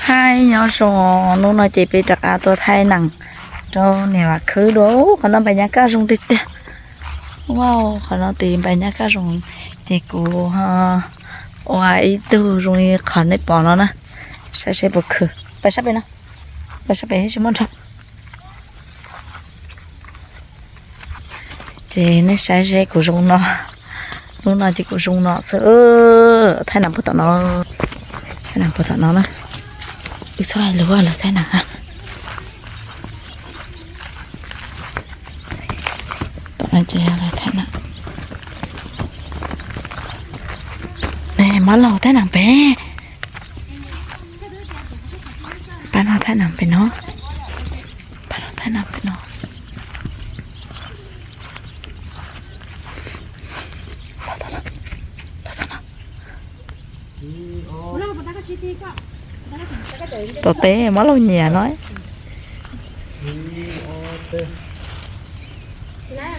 Hais nyob zoo, hnub no ces peb rov qab tuaj thaij neem rau niam Vam Khwb dua. Qhov no npais nyab kaj zoo tiag tiag. Wow, qhov no tis npais nyab kaj zoo. Ces kuv ua ib tug zoo li qhov nej pom no na. Saib seb puas khwv. Pais sab pem no, pais sab pem thiab tsis muaj nrho. Ces nej saib seb kuv zoo no. Hnub no ces kuv zoo no xwb. Thaij neem puag tom no, thaij neem puag tom no na. Wb txhob hais lus, lawv thaij neem. Tom no ces lawv thaij neem. Ne, Mab Laug thaij neem pem. Pab no thaij neem pem no. Pab no thaij neem pem no. Los tau no, los tau no. Tom teb Mab Laug nyiam no. Khwv thaij,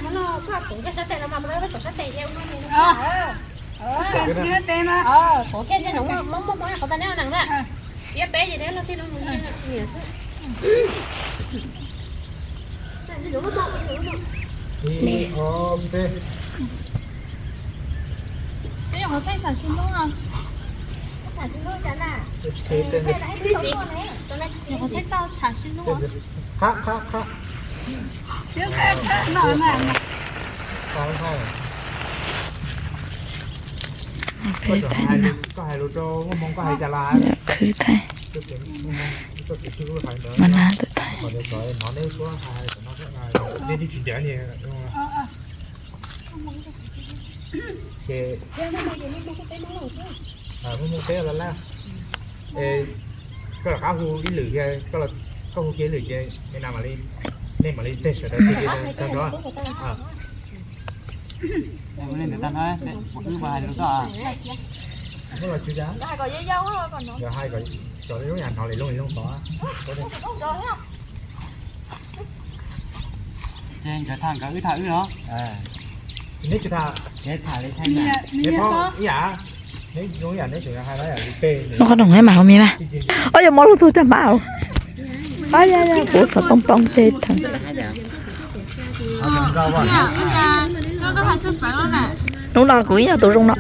Mab Laug thaij, Mab Laug thaij. Ces muaj muaj peb lab, koj rov qab hu ib lwm thiab, koj hu kiag ib lwm ces nej mam li, nej mam li teg sawv daws tag nrho. Muab los tswv cas? Yog hais kom cov lub yam hnov li looj li looj tod. Ces nkawd tham nkawd, wb tham wb los? Neb tsis tham, neb tham li, neb phob ib yam, neb zoo ib yam neb tseem hais li tej. Noj qhob noom mas hu me mas. Ob, yog mob lub tug caj npab. Kuv xov tooj poob tej theem. Hnub no kuv ib yog tus zoo no.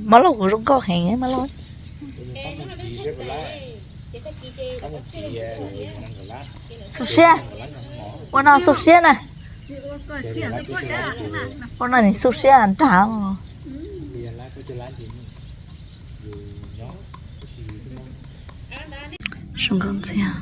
Mob lub kuv zoo nkauj heev Mob lub. Xu siab, ua no xu siab na. Ua no nws xu siab nrag. Zoo nkauj ntxiag.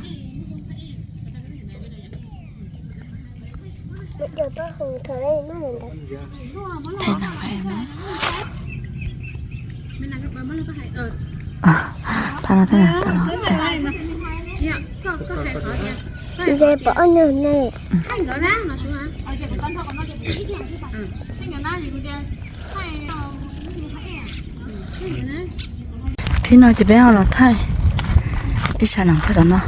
Thaij no, thaij no, thaij no. Nce pom ob nyuag ne. Thib no ces peb ho los thaij ib sab nees puag tom no.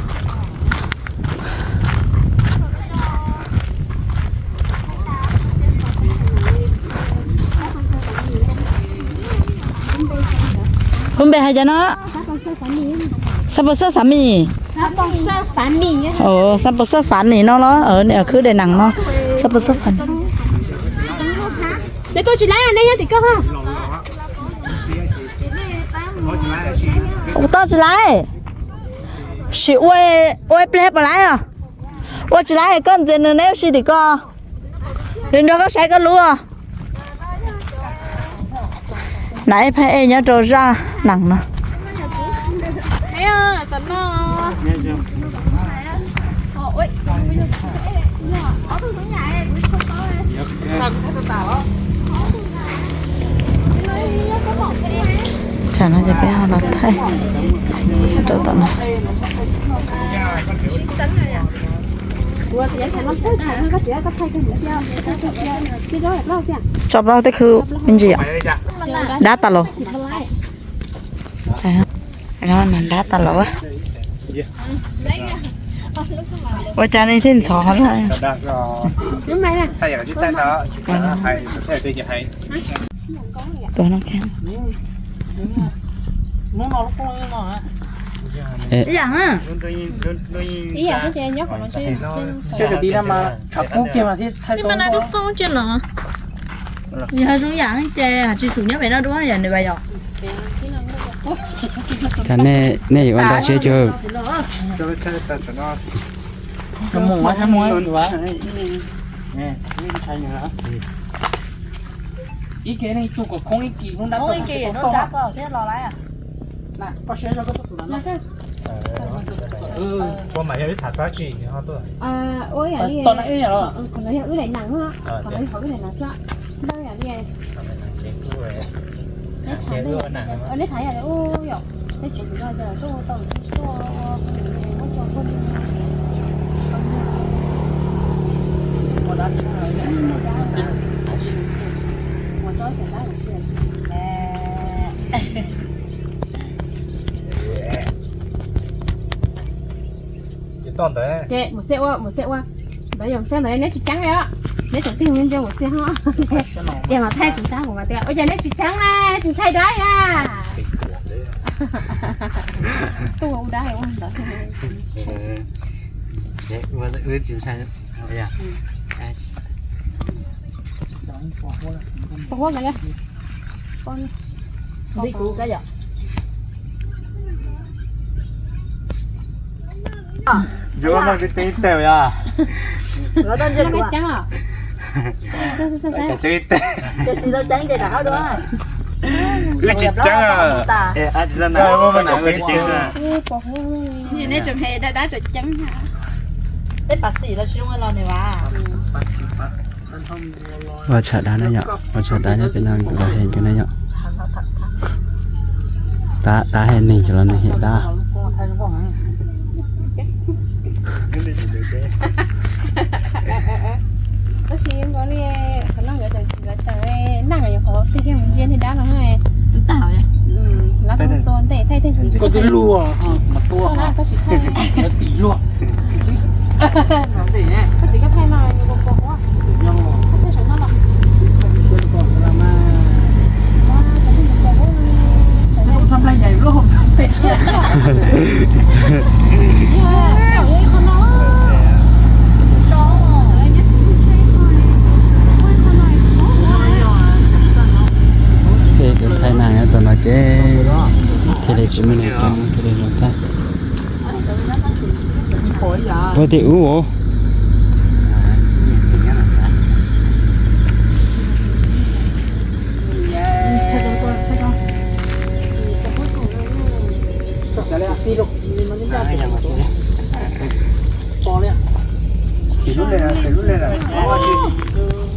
Lub npe hais cas no? Xab Pos Xab Fav Nis. Xab Pos Xab Fav Nis no los? Khwb de nees no. Xab Pos Xab Fav Nis. Kuv tau tsis laib. Sim ua, ua ib pliag puas laib os? Ua tsis laib koj ntxias nws neb ua si tim ko. Nws nrog koj saib koj lub. Nab ib phaib ej nyob rau zaj nees no. No ces peb ho los thaij rau tom no. Tso plaub tej khw me ntsis yom. Dab tas los. Dab tas los. Ua cas nej thiaj ntxhov na? Tus no. Yog zoo yam ces tsis xum nyob pem no dua yom nws vas yom. Cas nej yuav ua ntau siab cuag. Ua mas yog wb tham txog tsi ho tuaj? Ua yam li qhov no yog wb daim nees, qhov no yog wb daim nees xwb. Ntau yam li neb tham yam li ub yom, neb tsev tus no ces tuaj ua tau tsis tuaj ua muab tso koj li. Ces mus xeb ua, mus xeb ua. Ntawd yog mus xeb ntawd neb tsis ceeb li os. Neb tseem tig mus ntsia mus xeb ho. Ces mas thaij tus sab kuv mas tias ua cas neb tsis ceeb na, tsis ntshai dab na. Tuaj ua dab ua ntawd. Pos huab ka yog. Yuav no koj ceeb ib teg yog. Ceeb ib teg. Wb tsis ceeb. Muaj me nyuam pes ceeb. Neb tseem he dab dab tseem ceeb. Tej pas xim los tsis zoo los nws vas. Ua tsham dab na yom, ua tsham dab nyob pem no los hem kawg na yom. Dab, dab hem neeg ces los nws hem dab. Tab sis nkaus li qhov no nkawd tseem, nkawd tseem neej, yuav qhov twg thiaj mus ntsia niag dab no. Lawv tua ntej thaij tej txiv. Koj twb luag mas tua, koj tsis thaij. Lawv tim luag. Koj txiv koj thaij no, koj thaij saum no los. Ces tus thaij neeg nyob tom no ces thiaj li tsis muaj neeg coob thiaj li los thaij. Puag tim ub os.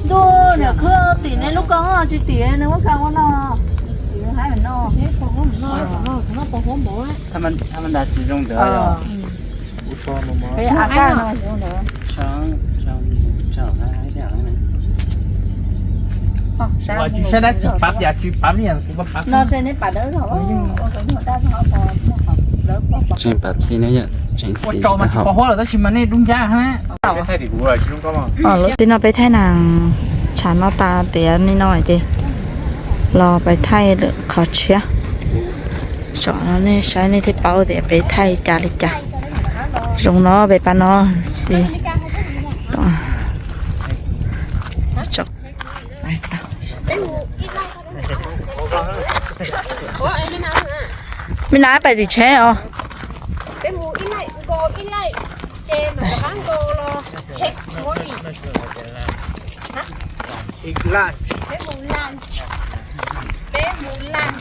Ntuj, niam khwb tim nej lub koj tsis tim nws muab kha ua no. Tim haib no. Tsis zoo ntawd. Sab dab tsi pab, yam tsis pab li kuv pab. No se neb pab dawb zog. Tseem pab txi ne yom, tseem ua tsis pom huab los tab sis mas nej dub ncab. Lub tim no peb thaij neeg tshav no tas tias li no ces los peb thaij lwm qhov tshiab. Saum no nej saib nej thiaj paub tias peb thaij cas li cas. Zoo no peb pab no. Me na pais tim tsheb os.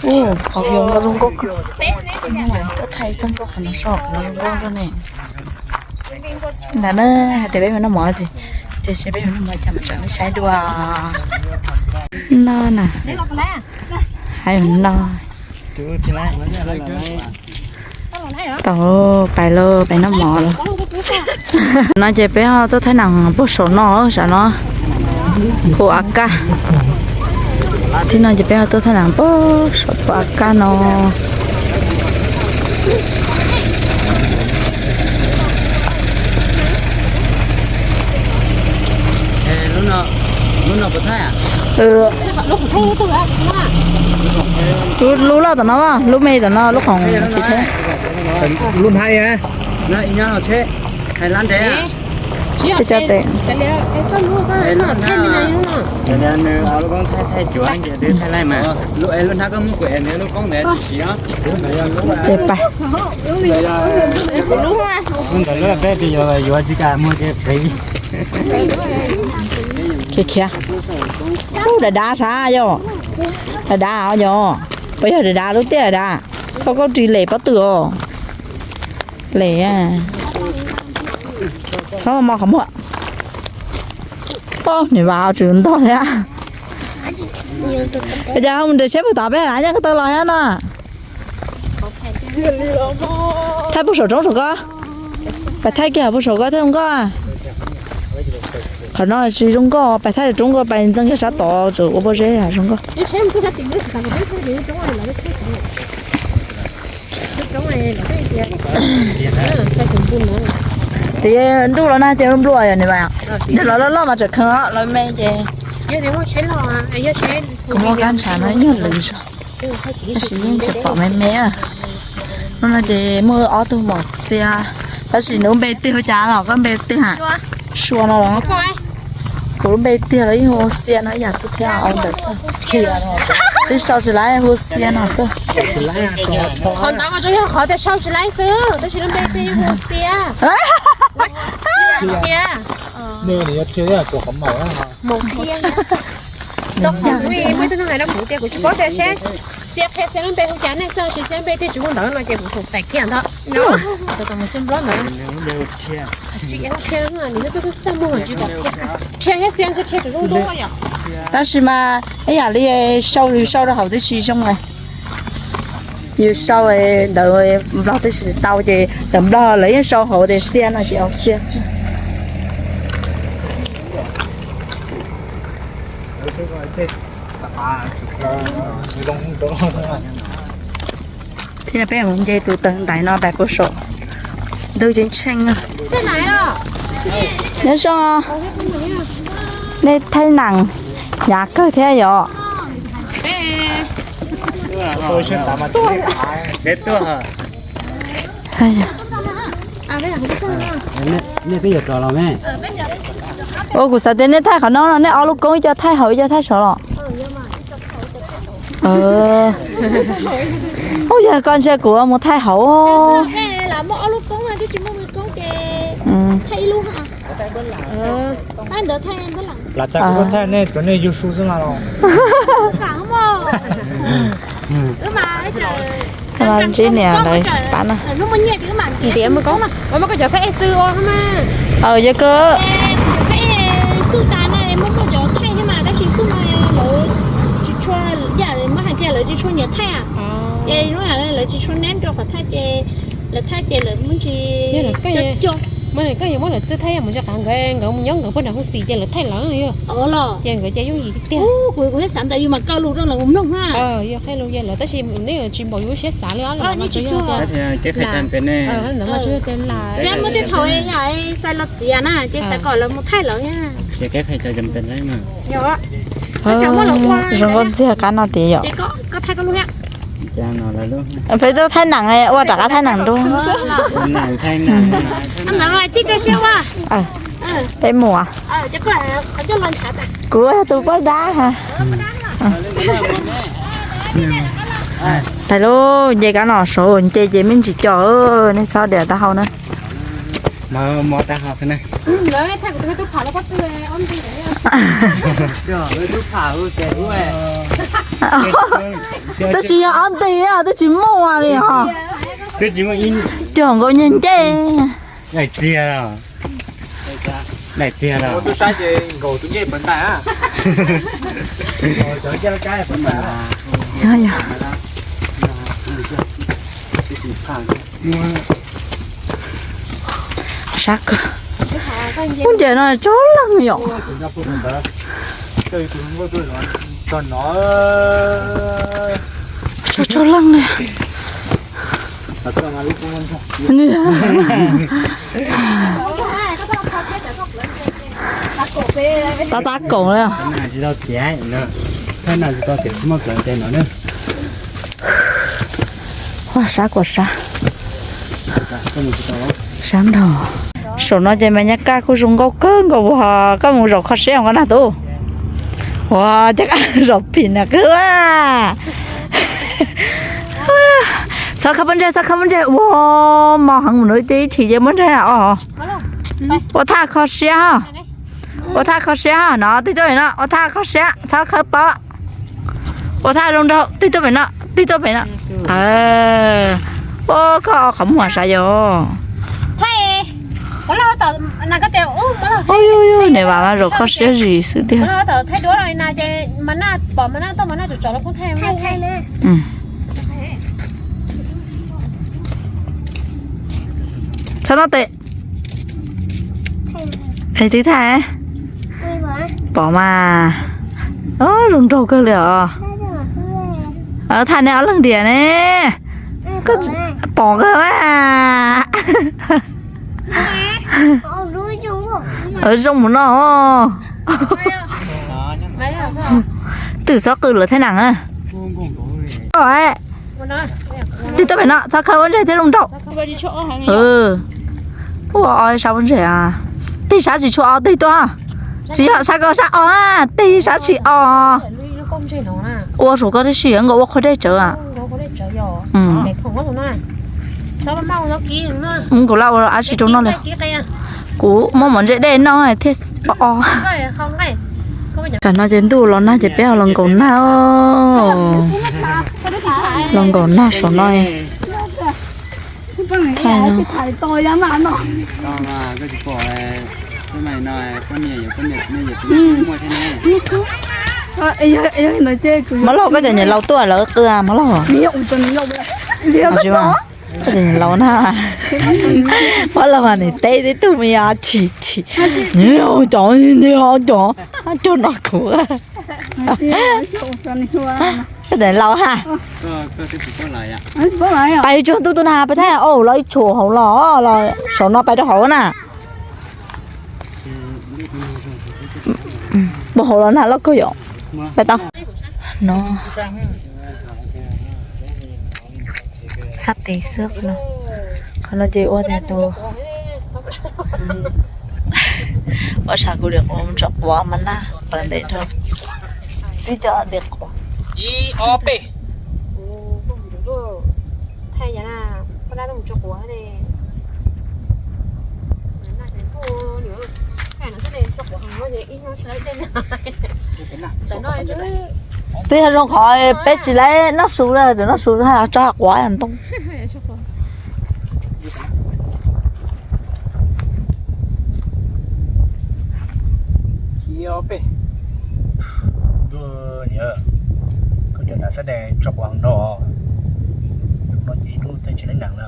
Ub, qhov view no zoo nkauj kawg. Koj thaij txog nkauj qhov no soj, qhov no zoo nkauj kawg ne. Ntawd na, hais tias peb mus noj mov ces, ces peb mus noj mov cas mus tseem nej saib dua. No na, hais no. Tau, pais lauj, pais noj mov lauj. No ces peb ho tuaj thaij nees puag saum no, saum no puag av kaj. Tib no ces peb ho tuaj thaij nees puag saum puag av kaj no. Lub loj tom no, lub me tom no, lub khoom tsis thiab. Lub hnab. Peb cov tes. Ces pais. Khiav khiav. Ub, dav dav sav yog. Dav dav os yog. Puas yog dav dav lub tiaj dav? Koj koj ris lem pob tw os. Lem. Txhob mos qhov muag. Pog, niam vas tsum ntog thiab. Cas ho mus nres tsheb puag tom peb na, nyob ko taw los thiab no. Thaij puag saum roob saum koj. Pais thaij kiag puag saum koj thiaj zoo nkauj. Qhov no tsis zoo nkauj, pais thaij roob nkauj, pais ntxeev kiag sab tod tseem ua pob zeb zoo nkauj. Ces ntuj los nag ces nplua yog nws mas, ntuj los loj loj mas tseem kheev los me ces. Kuv muaj kab ntshav no ib nyuag lwm zog, tab sis yeej tsis pom me me. Hnub no ces muaj ob tug mos xiab, tab sis nws lub npe tiag ua cas los koj npe tiag? Sua no los? Kuv lub npe tiag los yeej hu xiab no ib yam xwb thiab os ntawd xwb. Twb sau tsis laib hu xiab no xwb. Qhov ntawd mas tsuas yog qhov tias sau tsis laib xwb, tab sis lub npe tiag yeej hu xiab. Muaj ib tug neeg hais rau kuv tias kuv tsis paub tias seb xiab qhia xiab lub npe hu cas nej xwb, sis xiab npe tiag tsis hu ntawd no ces kuv xav kiag ntawd. Rhia thiab xiab nkawd rhia tseem zoo zoo yom. Tab sis mas ib yam li sau, yus sau rau hauv twb tsis zoo. Yus sau ntawd nplog twb tsis tau ces cov nplog lawv yeej sau hauv tias xiab no ces xiab. Thiab peb mus nce tus tawg ntaiv no pais puag saum ntug ceeb tsheej. Nyob zoo, nej thaij nees hnyav kawg thiab yom. Ua kuv xav tias nej thaij qhov no no nej ob lub koob ib co thaij hauv ib co thaij saud los? Ub, yog koj ntsia kuv mus thaij hauv. Ntsib niam lawv pab no. Ntiav mus koob no, ua muab koj cov phab ej txw ua no mas. Aw, yog kawg. Phab ej xub tas na, muab koj cov thaij thiab mas, tab sis xub no lawv tsis tshua, yam muab hais tias lawv tsis tshua nyiam thaij. Ces lub yam lawv tsis tshua neb rau qhov thaij ces lawv thaij ces lawv muab tsis cog. Mas koj yuav muab lawv txwj thaij mus tsis qab nkawd, nkawd mus nyob nkawd puag nram hoob xis ces lawv thaij lawv yog. Ces nkawd ces yooj yim tiag tiag. Kuv xav ntawd yus mas kaw lus rau lawv mus mloog na. Yog qhia lus yog lawv tab sis neb tsis npaum yus lub siab xav li os. Ntawd mas tsuas yog tias, ntawd mas tsuas yog tias lam, muaj tej thaum yam xav los txiav na ces xav kom lawv mus thaij lawv. Zoo nkauj ntxiag qab no tiag yom. Peb tuaj thaij nees ua rov qab thaij nees dua. Peb mus. Kuv tus poj dab ha. Thaij lauj, nce kab no saud nce ces me ntsis co, nej txhob diam taub hau na. Twb tsis yog ob nti, twb tsis muaj li os. Cog nkaus nyiag ncej. Daim txiag os. Daim txiag os. Sab kawg. Kuv ncaim no tsob leeg yom. Tsob, tsob leeg li. Tab tab kaum li. Ua sab kuj sab. Sab nraug. Saum no ces mas nyab kaj kuj zoo nkauj kawg nkaus, ua koj mus zaum kho siab nkaus na tub. Ua cas zaum phim na kawg. Txhob khawb pob ntseg, txhob khawb pob ntseg, ua mos heev mus no ces ib chim ces pob ntseg os. Ua thaj kho siab os. Ua thaj kho siab no, twb tuaj pem no, ua thaj kho siab, txhob khawb pob. Ua thaj zoo nraug, twb tuaj pem no, twb tuaj pem no. Ua koj qhov muag sav yog. Niam vas mas zaum kho siab zim xwb tiag. Txhob noj tes. Es twb thaij. Pom mas. Zoo nraug kawg li os. Thaij nej ob leeg diam ne. Pom kawg mas. Zoo mus no. Twb txhob qw lawm thiab na. Twb tuaj pem no txhob khawb pob ntseg thiab zoo nraug. Ua ob sab pob ntseg. Tig sab tsis tshua os, tig tuaj. Tsis yog sab ko sab os, tig sab tsis os. Ua saum koj tib si nkaus ua qhov dej tsawv. Nkaus laj ua ab tsi rau noj li. Kuv muab mov ntse dej noj thiaj o. Tam no ces ntuj los nag ces peb ho los nkaum nag. Los nkaum nag saum no. Mab Lauj, koj cov niam laus tuaj lawv qw mab Lauj. Koj cov niam laus na. Mab Lauj mas nws teb tib tug me nyuam chim chim. Cov, cov, cov no kuv. Koj cov niam laus ha. Pais tsuag ntuj tus na pais thaij os, los ib tshuam hauv los, los saum no pais rau hauv na. Puas hauv los nag loj kawg yom. Pais tau. No. Sab tes xwb no. Qhov no ces ua tias tus, ua sav kuv diam quav mus tso quav mas nag pawv ntev dhau. Twb cov diam quav. Twb yog zoo qhov peb tsis laib noj su li, noj su tso quav ntoo. Koj cov hnav xab dais tso quav nrog no ces ib hnub tej tsis laib nag na.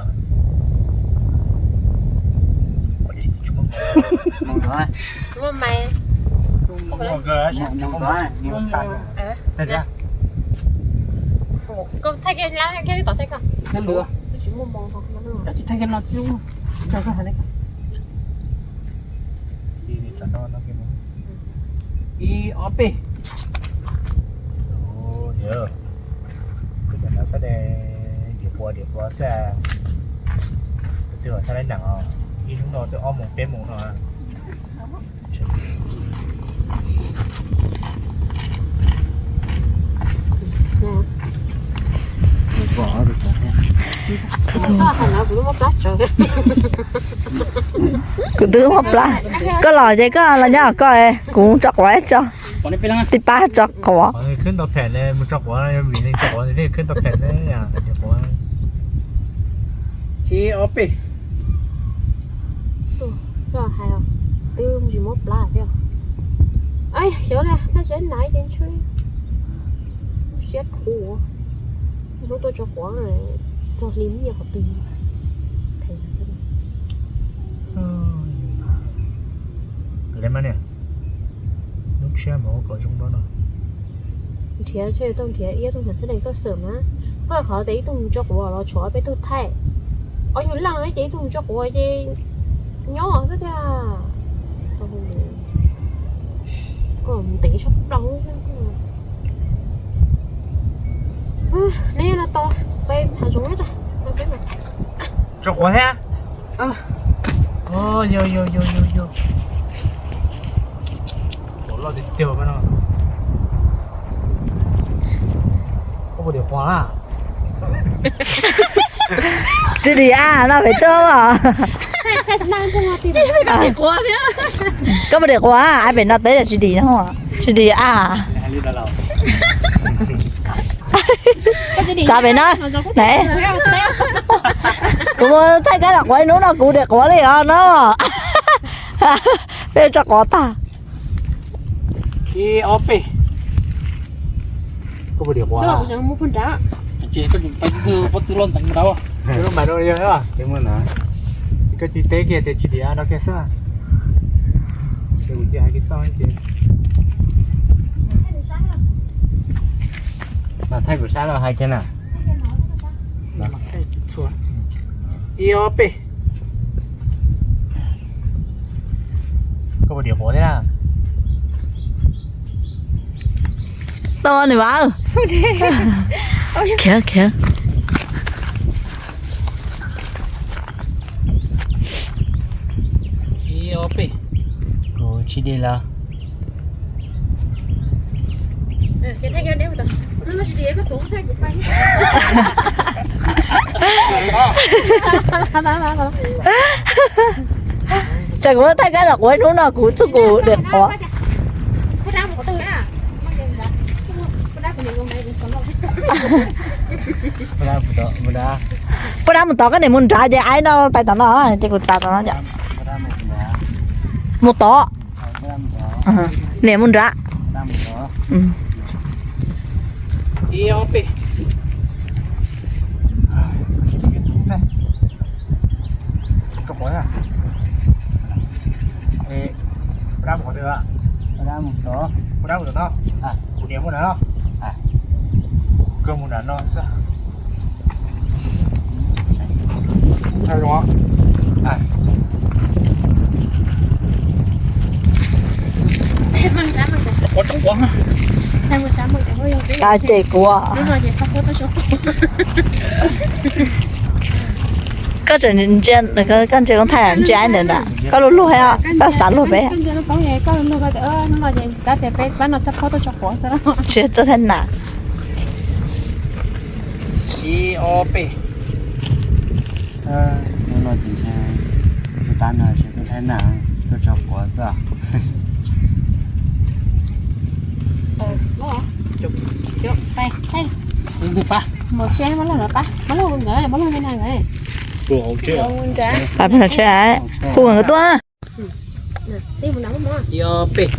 Ib ob peb. Koj cov hnav xab dais diam quav diam quav xwb. Twb los txhaj laib nag os, ib hnub no twb ob moos peb moos no. Kuv twb muab plab, koj los ces koj los nyob koj, kuv tso quav tso, tib pab tso quav. Khwb ntau phem mus tso quav, vim tso quav khwb ntau phem. Ib ob peb. Twb tsis muab plab thiab. Xyov na, thaj tsam na ces ntshe siab khuv, hnub tuaj tso quav. Txog hli muab nyiaj qhov twg? Lub tshiab mas ua kom zoo no no. Nrhiav, tau nrhiav ib tug nrhiav xab nees tuaj xwm na. Koj qhov tias ib tug mus tso quav los tshuav peb tug thaij. Ob yug leej ces ib tug mus tso quav ces nyob xwb tiag. Koj mus ntev tshaj plaws. Neb no tos, peb thav zoov. Tso quav thiab. Yog yog yog yog yog. Quav loj tiag tiag no. Koj puas dim quav na? Tsis dim a, no pem tuaj. Koj puas dim quav a? Pem no teb tsis dim no. Tsis dim a. Txav pem no. Kuv mus thaij kab los quav ib hnub no kuv dim quav li os no. Peb tso quav tag. Ib ob peb. Koj puas dim quav? Koj tsis teb kiag tias tsis dim no kiag xwb. Ces kuv cia hais kiag tau ces mas thaij kuv sab los hais kiag na. Ib ob peb. Koj puas dim quav thiab na? Tau nws vas. Khiav khiav. Ib ob peb. Kuv tsis dim lawm. Tsam kuv thaij kab los quav ib hnub no kuv txuj kuv dim quav. Puab dab mus tod, koj niam mus nrad ces aib no pais tom no ces kuv txav tom no. Mus tod. Niam mus nrad. Koj mus nram no xwb. Tag ces kuv. Koj tseem ntsia, koj ntsia koob thaij ntsia ib ntawd nrad, koj luag luag thiab koj xav luag peb. Tsis tuaj thaij nam. Ib ob peb. Hnub no ces tab no tsis tuaj thaij nam, tuaj tso quav xwb. Pab peb no tsheb, pub nkawd tuaj. Ib ob peb.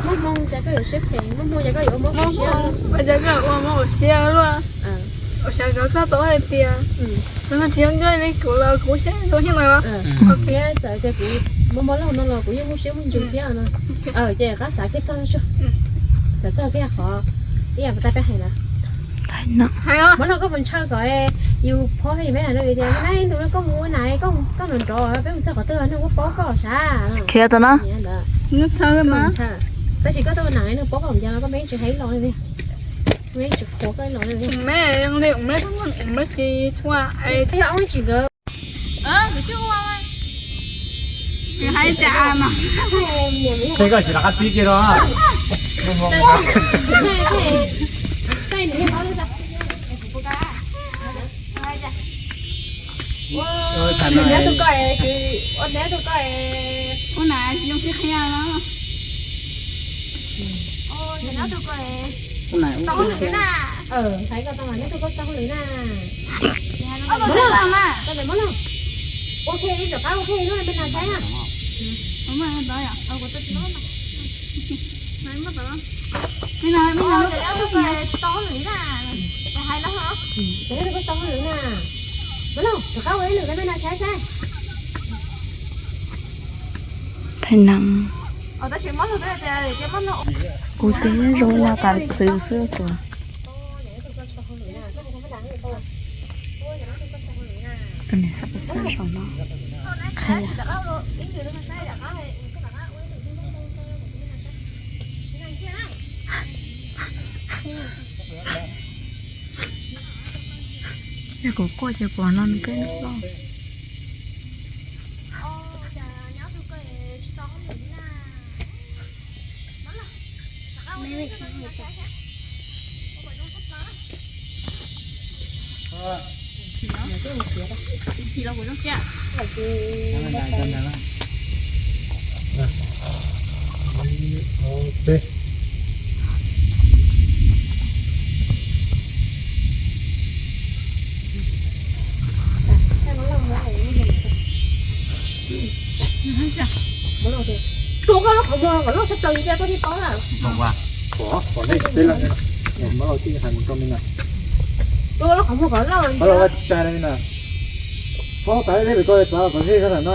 Muaj hmoo ces koj yuav siab phem, muaj hmoo ces koj yuav ua mob ua siab luaj. Ua xyov koj tau hais tias, tsis zoo li kuv los kuv siab zoo thiab no los. Thiab txawm tias kuv mob mob lauj no los kuv yeej muaj siab muaj ntsws thiab no. Ces qab xav kiag txog tso, txog kiag qhov ib yam puas tau peb hais na. Mob lauj, koj puas ntshaw kom yus phob peb hais no tias na, ib ntus no koj mus ua nas, koj nrov nrov peb mus txog qhov twg nej muab paub koj sav. Khiav tau no. Tab sis koj tuaj ua nas nej paub koj mus cas los koj peb tsis hais los li. Peb tsis qhuas koj los li. Koj tsis rov qab pib kiag no. Ua neb tus ko es, ua na yoo sib qhia no. Neb tus ko tau hauj lwm na. Hais ko tau mas neb tus ko tau hauj lwm na. Mob lauj, ua phem rov qab ua phem lub me nas saib na. Thaij neeb. Kuv ces zoo ua tas txwv xwb tus. Tus niam xav xav zaum no qhia. Yog kuv quaj ces kuv no nws peb loj. Tua koj lub qhov muag kom loj tshaj plaws li tiag koj thiaj paub na. Qhov, qhov nej peb leej, muab los tij hais mus rau me na. Tua lub qhov muag kom loj li tiag. Paub tas li koj txav kom zig koj ntawm no.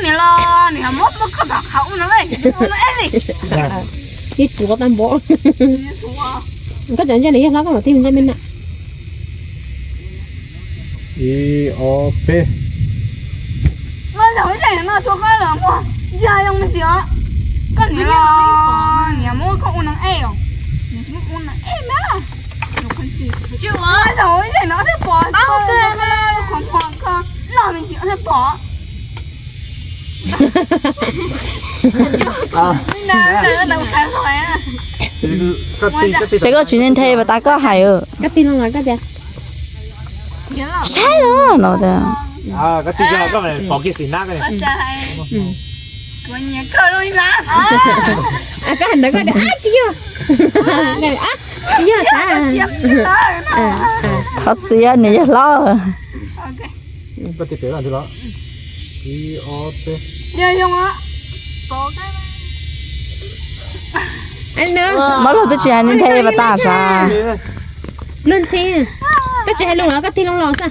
Niam los niam muab muab koj tom qhov ub no, ub no eb li. Ib tuav tag npaum. Koj tseem ntsia nws yog hlob koj mam tij ntsej me na. Ib ob peb. Zaum ib zaug no tua koj los muag ntsia zoo me ntsis os. Koj niam los niam muab koj ua neeg ej os. Niam muab ua neeg ej na. Zaum ib zaug no thiaj pom, qhov muag koj loj me ntsis thiaj pom. Ces koj tsis nthe pas tas koj hais. Koj tig loo los koj tias, saib no no tias. Koj tig loo koj pom kiag xim nab. Koj hais ntawd koj tias ab tsis yog. Ab tsis yog tas. Thov txim niam yawg hlob. Koj tig pem los. Ib ob peb. Mab Luag twb tsis hais nws nthe pas tas sav. Luag ntxhi, koj tsis hais lus los koj tig loo los xwb.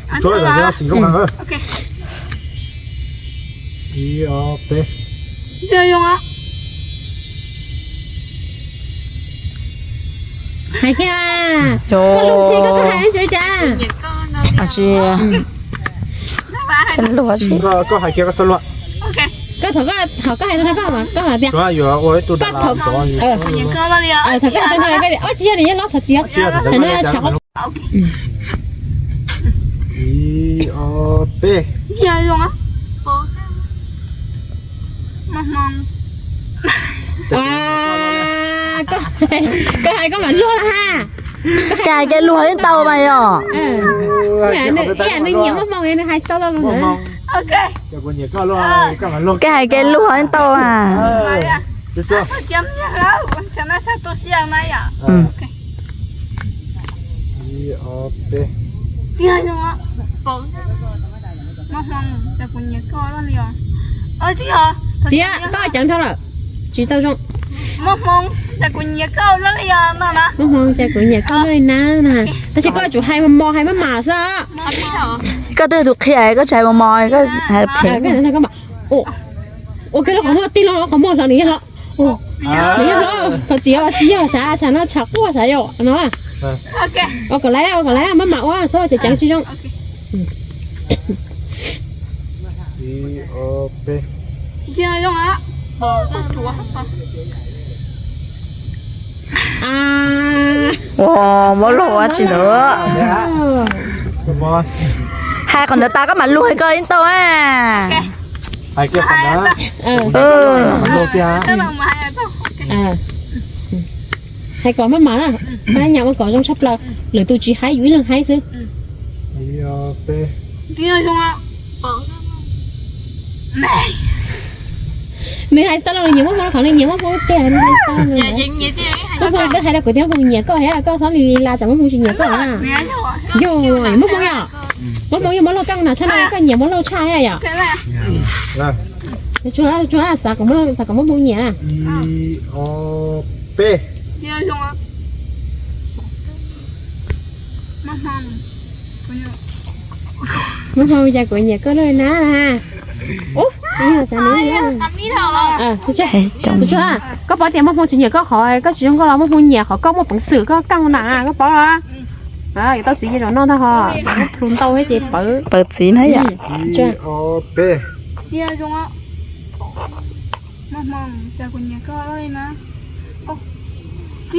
Ib ob peb. Hais kiag, koj luag ntxhi koj, koj hais zoo li cas? Tsis luag tsis. Koj hais kiag koj txhob luag. Koj thaum koj, thaum koj hais tau no koj, koj hais tias, yuav ua ib tug dab laug. Thaum koj hais tau no koj tias, ob tsis yog, nws yog hlob thov txim. Thaum no tshav. Ib ob peb. Koj hais koj mam luag ha. Koj hais kev luag yeej tau mas yog. Ib yam nws nyiam Maj Hmoo nws hais tsis tau los. Koj hais kev luag yeej tau mas. Tsis, koj ceev dhau lawm, tsis tau zoo. Maj Hmoo, cas kuv nyiam koj luaj li na na. Tab sis koj yuav tsum hais mos mos hais maj mam xwb. Koj twb yog tus qhia koj tsis hais mos mos koj hais phem. Ua kiag lub qhov muag, tig loo qhov muag hlo nws yog hlob. Nws yog hlob, thov txim os, tsis yog sav, sav no tshav quaj sav yom no. Ua kom laiv, ua kom laiv, maj mam ua xwb ces ceev tsis zoo. Ua, muab luag ua tsis ntawd. Hais qhov ntawd tas koj mam luag koj yeej tau a. Hais kom maj mam na, nyam ua kom zoo tshaj plaws, lwm tus tsis haib yus ib leeg haib xwb. Nws hais tau los nyiam Maj Hmoo, qhov nws nyiam Maj Hmoo tiag nws hais tau. Koj hais rau kuv tias Muaj Hmoo nyiam koj thiab koj txhob li li las tsam Muaj Hmoo tsis nyiam koj na. Yog, Muaj Hmoo yom? Muaj Hmoo yog Muaj Lauj kaj na, tshaj no koj nyiam Muaj Lauj tshaj thiab yom? Tsuag, tsuag, xav kom Muaj, xav kom Muaj Hmoo nyiam na. Muaj Hmoo cas kuv nyiam koj lawm na. Ub, tsuag, koj paub tias Muaj Hmoo tsis nyiam koj qhov koj tsis zoo nkauj los Muaj Hmoo nyiam qhov koj muaj peev xwm koj kaj na, koj paub los? Yuav tau txiv ces zaum no ntag ho, muab plhu ntau thiab ces pawv. Pawv txiv na yom. Txiv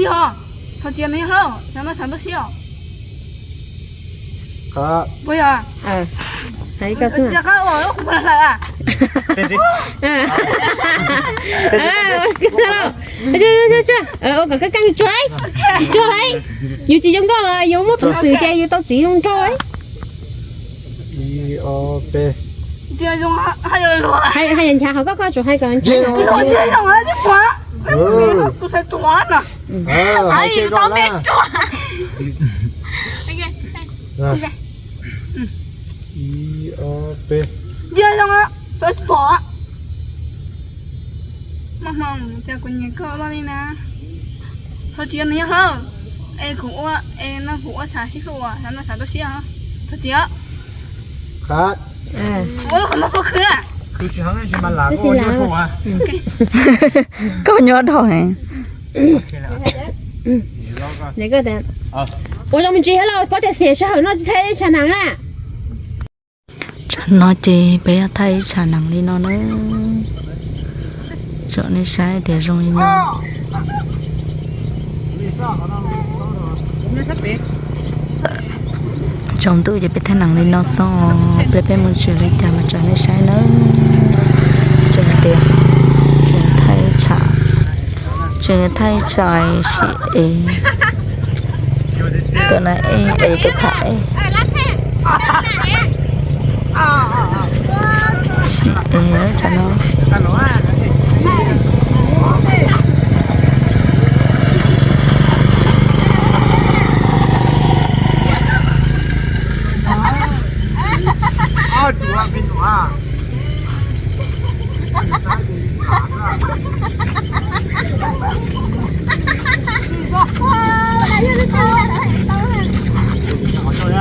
os, txhob cia nws yog hlawb, xav no xav ntuj siab os. Puas yog? Cia qab ua kuv hlawv a. Ua kom koj kaj tsuag, tsuag lauj. Yus tsis zoo nkauj los yus muaj peev xwm ces yus tau txiv zoo nraug. Hais nchav qhov koj, koj tsuas hais kom nchav. Ntsia zoo, txhob pom. Muaj Hmoo, cas kuv nyiam koj ua luaj li na. Thov txim nws yog hlawb, es kuv ua, es no kuv ua tshav sib hlub, xav no xav ntuj siab os. Thov txim os. Ua lub qhov muag pob khwb. Koj nyob dhau heev. Ua zoo me ntsis thiab los, pov tias xiam sij hawm no tsis thaij ib tshav nees na. Tsam no ces peb yuav thaij ib tshav nees li no na, tsom nej saib tias zoo li no. Tsaus ntuj ces peb thaij nees li no xwb, pliag peb mus tsev li cas mas tsom nej saib nawb. Tseem tias, tseem thaij tsam, tseem thaij tsam sib ev. Tus na ej ev tus pham ej. Sib ev tsam no.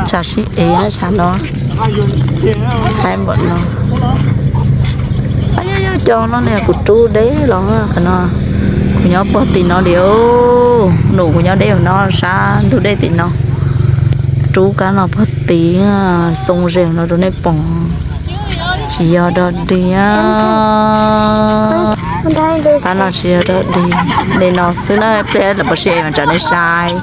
Tsam sib ev tsam no, thaij npaum no. Yog cov no ne kuv rub deb los qhov no, kuv nyob puag tim no li, num kuv nyob deb no sab ntug dej tim no, rub kab no puag tim, xoo ze no rau nej pom, tsis yog dog dig. Kab no tsis yog dog dig, li no xwb na, pliag lawv puas sib ev mas tsom nej saib.